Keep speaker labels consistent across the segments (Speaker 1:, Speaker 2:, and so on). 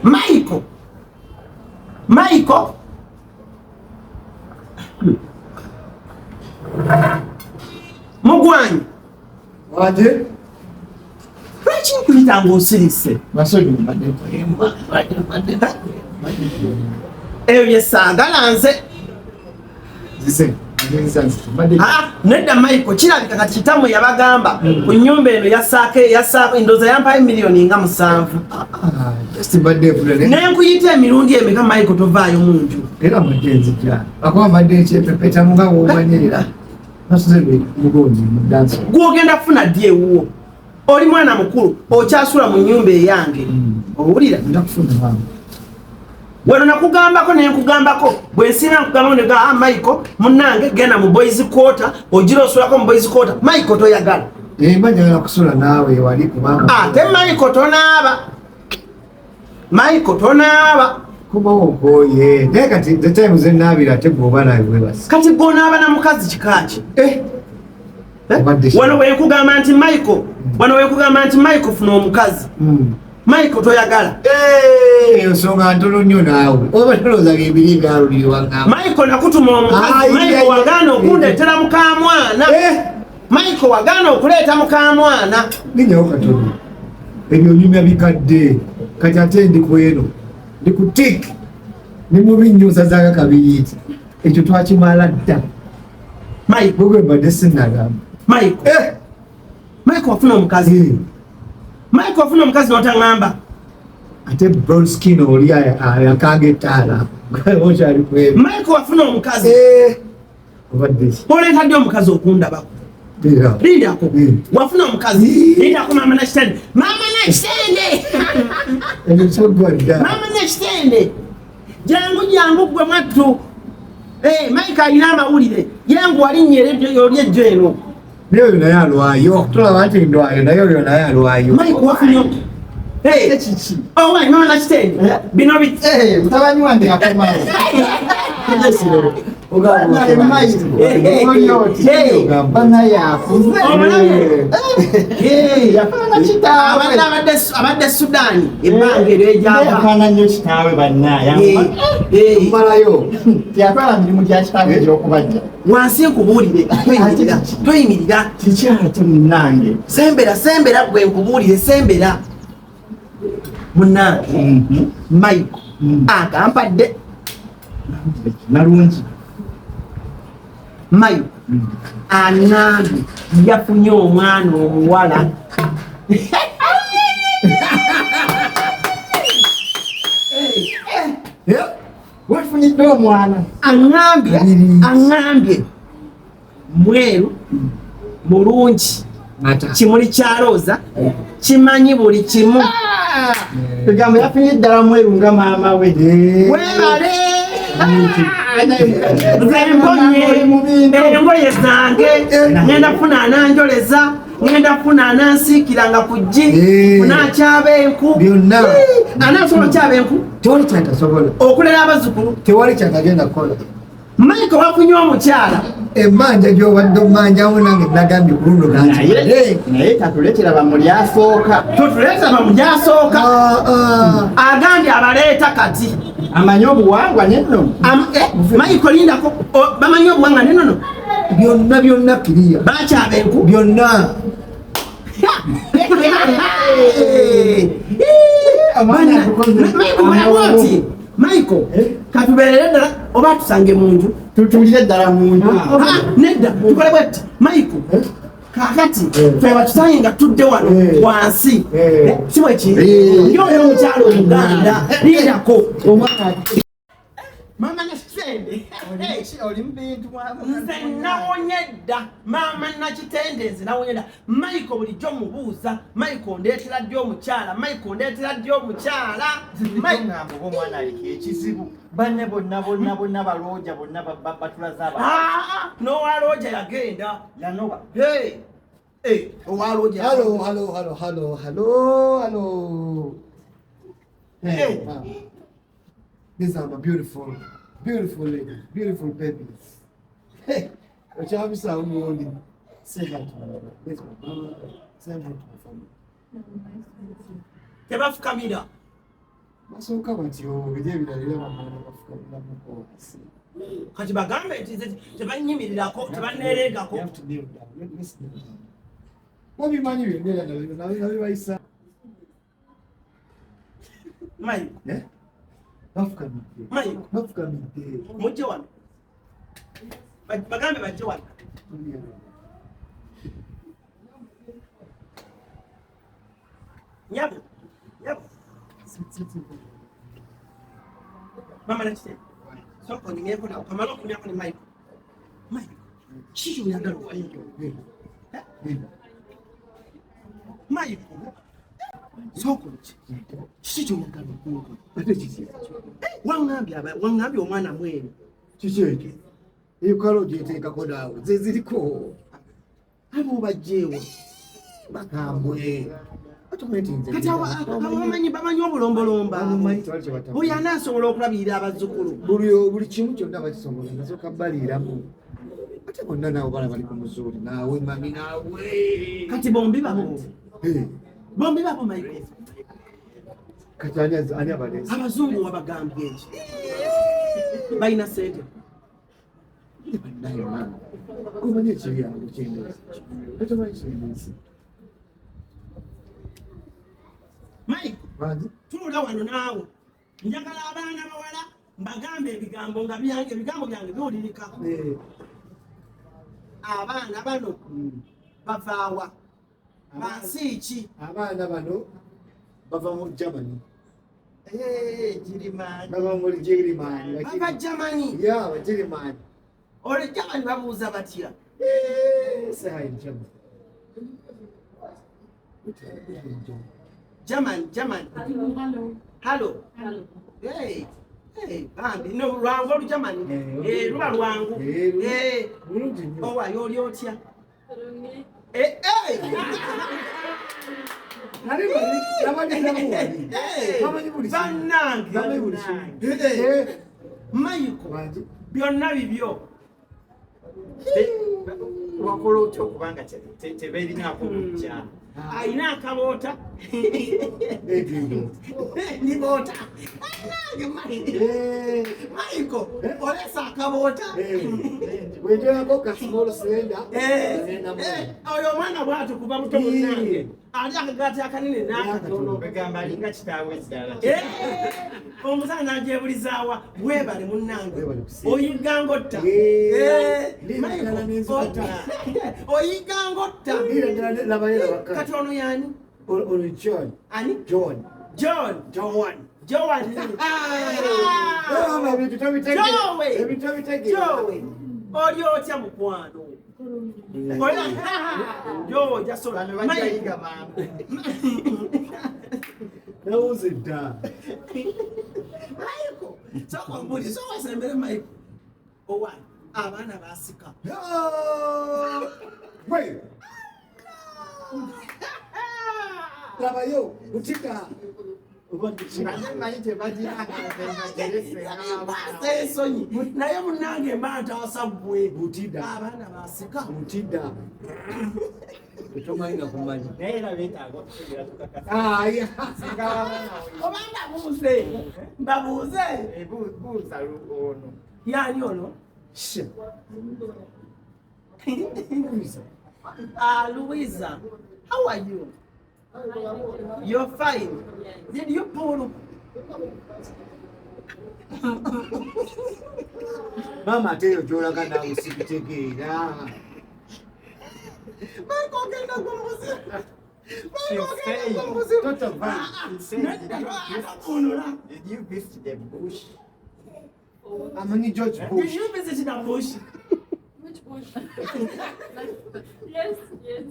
Speaker 1: Michael, Michael, mugwanyi
Speaker 2: wanje
Speaker 1: lwaki nkuyita ng'osirise? Ebyo bye saagala nze. Ah, nedda Michael, kirabika kati kitammwe yabagamba ku nnyumba eno yasaako yasaako endowooza yampayo miliyoni nga 7.
Speaker 2: Ah,
Speaker 1: Ne nkuyita emirundi emeka, Michael, tovaayo mu nju?
Speaker 2: Era mbadde nzija akuba mbadde nkyepepetamu nga womanyirira nasuze mugonzi mu dansi.
Speaker 1: Gwogenda kufuna ddi ewuwo? Oli mwana mukulu, okyasula mu nnyumba eyange, owulira?
Speaker 2: Nja kufuna, maama.
Speaker 1: Wano nakugambako nenkugambako bwe nsinga nkugambako nega, ah, Michael munnange, genda mu boys quarter, ogira osulako mu boys quarter. Michael, toyagala.
Speaker 2: Mba njagala kusula naawe wali kubanga
Speaker 1: Ate Michael tonaaba, Michael tonaaba.
Speaker 2: Kubawo okooye, naye kati the time zenaabira ate gweoba naawe webasi.
Speaker 1: Kati gwonaaba na mukazi kikaaki?
Speaker 2: Eh?
Speaker 1: Eh?
Speaker 2: Obadde
Speaker 1: Wano wenkugamba nti Michael, wano wenkugamba nti Michael, funa omukazi. Michael, toyagala.
Speaker 2: Eh, ensonga ntono nnyo naawe, oba tolowooza ebiri ebyaluliri wagamba.
Speaker 1: Michael, nakutuma omukazi.
Speaker 2: Ai,
Speaker 1: Michael,
Speaker 2: ai,
Speaker 1: wagaana
Speaker 2: ai.
Speaker 1: okundeetera mukamwana. Michael, wagaana okuleeta mukamwana.
Speaker 2: Linyawo katono, ebyo nyumya bikadde. Kati ate ndi ku eno, ndi ku tik ni mubi nnyo, nsazanga kabiriiti, ekyo twakimala dda.
Speaker 1: Michael.
Speaker 2: Gwe mbadde sinagamba.
Speaker 1: Michael.
Speaker 2: Eh!
Speaker 1: Michael, wafuna omukazi? Michael, wafuna omukazi notaŋŋamba?
Speaker 2: Ate brown skin oli ayakanga ettaala, okyali kwebyo.
Speaker 1: Michael, wafuna omukazi?
Speaker 2: Eh, obadde ki?
Speaker 1: Oleeta ddi omukazi okundabako?
Speaker 2: Beera.
Speaker 1: Lindako. Wafuna omukazi? Lindako, mama Nakitende, mama Nakitende.
Speaker 2: Ebyo kyaggwa dda.
Speaker 1: Mama Nakitende, jangu, jangu gwe mwattu. Eh, Mike alina amawulire yangu, walinnya oli ejjo eno.
Speaker 2: Naye oyo naye alwayo, tolaba nti ndwayo, naye oyo naye alwayo.
Speaker 1: Mike, wafunye? Hey.
Speaker 3: Kiki?
Speaker 1: Oh, wait, mama Nakitende, bino bi
Speaker 3: Eh, mutabani wange akomawo. Banaye akuze.
Speaker 1: Hey.
Speaker 3: Yafaanana kitaawe.
Speaker 1: Abadde Sudaani ebbanga eryo egyava.
Speaker 3: Yafaanana nnyo kitaawe bannaye.
Speaker 2: Malayo.
Speaker 3: Teyatwala mirimu gya kitaawe egy'okubajja.
Speaker 1: Wansi nkubuulire, toyimirira, toyimirira.
Speaker 3: Kiki ate munnange?
Speaker 1: Sembera, sembera gwe nkubuulire, sembera munnange. Mike agampadde.
Speaker 3: Nalungi.
Speaker 1: Mike anambye yafunye omwana omuwala.
Speaker 3: Wafunyidde omwana?
Speaker 1: Aŋambye, aŋambye mweru, mulungi, kimuli kyalooza, kimanyi buli kimu.
Speaker 3: Egamba yafunye ddala mweru nga maama we.
Speaker 1: Webale, nze mponye engoye zange, ngenda kufuna ananjoleza, ngenda kufuna anansiikira nga ku ggi, kunakyaba enku.
Speaker 2: Byonna.
Speaker 1: Anasobola okyaba enku.
Speaker 2: Tewali kyatasobola.
Speaker 1: Okulera abazzukulu.
Speaker 2: Tewali kyatagenda kukola.
Speaker 1: Mike, wafunye omukyala.
Speaker 2: Emmanja gy'obadde ommanjawo nange nagambye ku luno.
Speaker 3: Naye tatuleetera bamuli asooka.
Speaker 1: Tutuleetera bamuli asooka. Agambye abaleeta kati.
Speaker 3: Amanyi obuwangwa nennono.
Speaker 1: Mike, lindako. Bamanyi obuwangwa nennono?
Speaker 2: Byonna byonna kiriya.
Speaker 1: Bakyaba enku?
Speaker 2: Byonna.
Speaker 1: Michael, Michael, katubeerere ddala oba tusange mu nju?
Speaker 3: Tutuulire ddala mu nju.
Speaker 1: Nedda, tukole bwetti, Michael. Kakati ffe tusange nga tudde wano wansi, si bwekiri? Yoyo omukyalo omuganda, lindako. Mama Nakitende, nze nawonye dda. Maama Nakitende, nze nawonye dda. Michael bulijjo mubuuza, Michael ndeetera ddi omukyala? Michael ndeetera ddi omukyala?
Speaker 3: Ngamba oba omwana aliko ekizibu, banne bonna bonna bonna balooja, bonna batulaze aba.
Speaker 1: N'owalooja yagenda.
Speaker 3: Yanoba.
Speaker 1: Owalooja.
Speaker 2: Hello, hello, hello, hello, hello, hello. Hey, mama. These are my beautiful, beautiful ladies, beautiful babies. Hey, okyabisa umundi. Say hi to my mama. This is my mama. Say hi to my family.
Speaker 1: Tebafukamira.
Speaker 2: Basooka batyo, biri ebirala era bamala bafukamiramuko wansi.
Speaker 1: Kati bagambe nti nze tebanyimirirako, tebaneereegako.
Speaker 2: You have to kneel down. Let's kneel down. Babimanyi byonna era nabibayisa.
Speaker 1: Mayigo.
Speaker 2: Eh? Bafukamidde.
Speaker 1: Mayigo.
Speaker 2: Bafukamidde.
Speaker 1: Mujje wano. Bagambe bajje wano. Nyabo. Nyabo. Mama nakite. Sooka onyumyeko nawe, kamale okunyumyako ne Mayigo. Mayigo, kiki ky'oyagala okunyumya? Mayigo, sooka olye. Kiki ky'oyagala okunyumya?
Speaker 2: Ate kiki?
Speaker 1: Waŋŋambye omwana mweru.
Speaker 2: Kiki ekyo? Eyo kalo ogyeteekako naawe, ze ziriko.
Speaker 1: Abo obajjeewa.
Speaker 2: Bakambwe.
Speaker 1: Kati abamanyi bamanyi obulombolomba. Oyo anaasobola okulabirira abazzukulu.
Speaker 2: Buli kimu kyonna bakisobola, nasooka baliiramu. Ate bonna naawe bala bali ku muzuuli, naawe mami naawe.
Speaker 1: Kati bombi babo. Bombi babo Michael.
Speaker 2: Kati ani abaleese?
Speaker 1: Abazungu wabagambye ki? Balina ssente.
Speaker 2: Bannaye mama, omanyi ekiri awo kyendezi. Otomanyi kyendezi.
Speaker 1: Mike, tuula wano naawe. Njagala abaana bawala mbagambe ebigambo nga byange, ebigambo byange biwulirika. Abaana bano bavaawa? Bansi ki?
Speaker 2: Abaana bano bava mu Germany.
Speaker 3: Girimani.
Speaker 2: Bava mu Girimani.
Speaker 1: Bava Germany.
Speaker 2: Yeah, ba Girimani.
Speaker 1: Olwo Germany babuuza batya?
Speaker 2: Say hi in German.
Speaker 1: German, German.
Speaker 4: Hello. Hello.
Speaker 1: Hello.
Speaker 4: Hello.
Speaker 1: Hey. Hey, bambi, no lwangu olu Germany. Eh, luba lwangu. Eh,
Speaker 2: bulungi nnyo.
Speaker 1: Owa yoli otya?
Speaker 4: Bulungi.
Speaker 1: Eh, eh.
Speaker 2: Nali bali, nabali wali. Bamanyi buli kimu.
Speaker 1: Bannange.
Speaker 2: Bamanyi buli kimu.
Speaker 1: Mayiko. Byonna bibyo.
Speaker 3: Wakola otya okubanga tebeerinaako bujja?
Speaker 1: Alina akaboota. Niboota. Bannange, Mayiko, olesa akaboota.
Speaker 2: Bw'enjoyako ka small slender.
Speaker 1: Oyo omwana bw'atyo kuva muto munnange. Ali akagaati akanene n'akatono.
Speaker 3: Begamba alinga kitaawe eddala.
Speaker 1: Omusana n'agyebulizaawa weebale munnange. Oyigga ng'otta. Oyigga ng'otta. Kati ono y'ani?
Speaker 2: Ono John.
Speaker 1: Ani?
Speaker 2: John.
Speaker 1: John.
Speaker 2: John.
Speaker 1: Joan. Jowe. Oli otya mukwano? Jowe jasola.
Speaker 3: Bajayiga mangu.
Speaker 2: Nawuze dda.
Speaker 1: Mayiko. Sooka ombuulire, sooka osembere Mayiko. Owa abaana baasika.
Speaker 2: Gwe. Labayo, butika.
Speaker 1: Ensonyi naye munnange mba ntaasa ggwe.
Speaker 2: Butida.
Speaker 1: Abaana baasika.
Speaker 2: Butida. Tomanyi na kumanya.
Speaker 3: Naye era beetaaga okutegera tukakasa.
Speaker 1: Oba mbabuuze. Mbabuuze.
Speaker 3: Buuza ono.
Speaker 1: Yaani ono? Louisa, how are you? You're fine. Did you pull?
Speaker 2: Mama ate eyo gy'olaga naawe sibitegeera.
Speaker 1: Michael ogenda kumbuzi.
Speaker 3: Did you visit the bush?
Speaker 2: Amanyi George Bush.
Speaker 1: Did you visit the bush?
Speaker 4: Which bush? Yes, yes.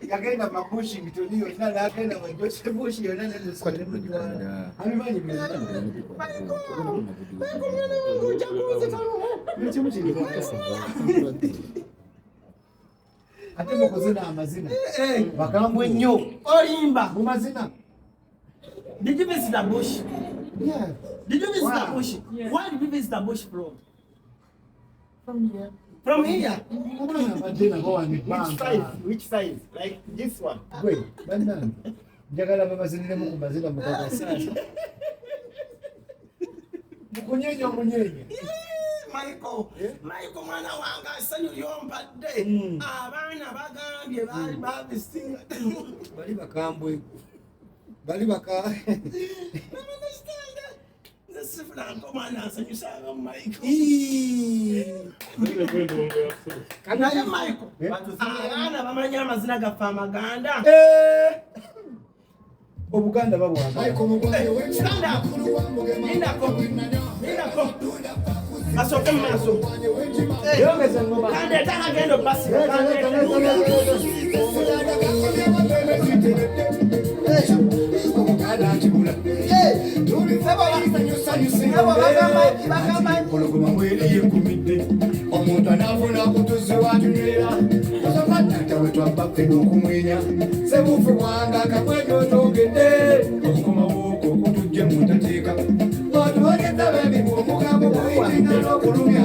Speaker 2: Yagenda mabushi mitoni yonna n'agenda mu George Bush yonna n'emujuwala. Abimanyi byonna.
Speaker 1: Michael mwana wange ojja kunzita lumu.
Speaker 2: Ekimu kiri ate mu kuzina amazina bakambwe nnyo.
Speaker 1: Olimba.
Speaker 2: Mu mazina.
Speaker 1: Did you visit the bush?
Speaker 2: Yeah.
Speaker 1: Did you visit
Speaker 2: Wow.
Speaker 1: the bush?
Speaker 4: Yeah.
Speaker 1: Where did you visit the bush from?
Speaker 4: From here.
Speaker 1: From here.
Speaker 2: Abaana abadde nabo wano
Speaker 3: Which
Speaker 2: ebbanga.
Speaker 3: size? Which size? Like this one.
Speaker 2: Gwe, bannange. Njagala babaziniremu ku mazina mukakasa. Mukunyeenya omunyeenya.
Speaker 1: Michael, Michael mwana wange essanyu lyompadde. Abaana bagambye baali babisinga.
Speaker 2: Bali bakambwe. Bali baka.
Speaker 1: Nze sifunanko omwana ansanyusanga Michael. Naye Michael, abaana bamanyi amazina gaffe amaganda.
Speaker 2: Obuganda babwagala.
Speaker 1: Stand up. Lindako. Lindako. Asooke mu maaso.
Speaker 2: Yongeza engoma.
Speaker 1: Kandeeta akagenda obbasiba.
Speaker 2: Omuntu anaafuna kutuziwa tunywera osokatata okumwenya sebufu bwanga kamwenyo otongedde okukomawo okwo okutujje mu ntateeka batuwageza bebimu omugambo guyitinga n'okulumya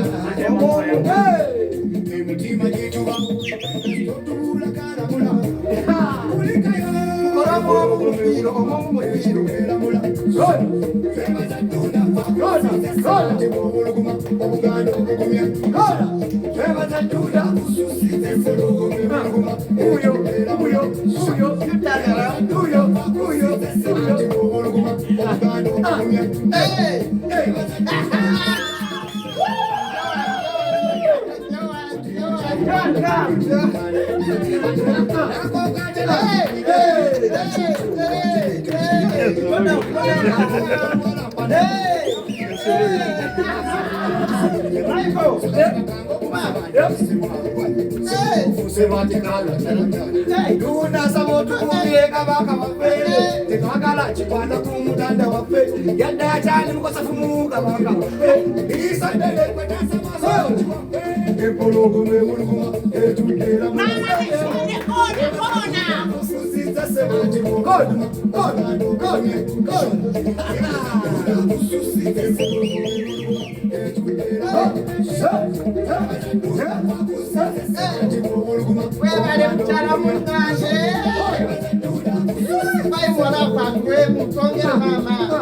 Speaker 2: emitima gituba otubuula kalamula
Speaker 1: Webale mukyala munnange. Bayiwala kwagwe mutongera maama.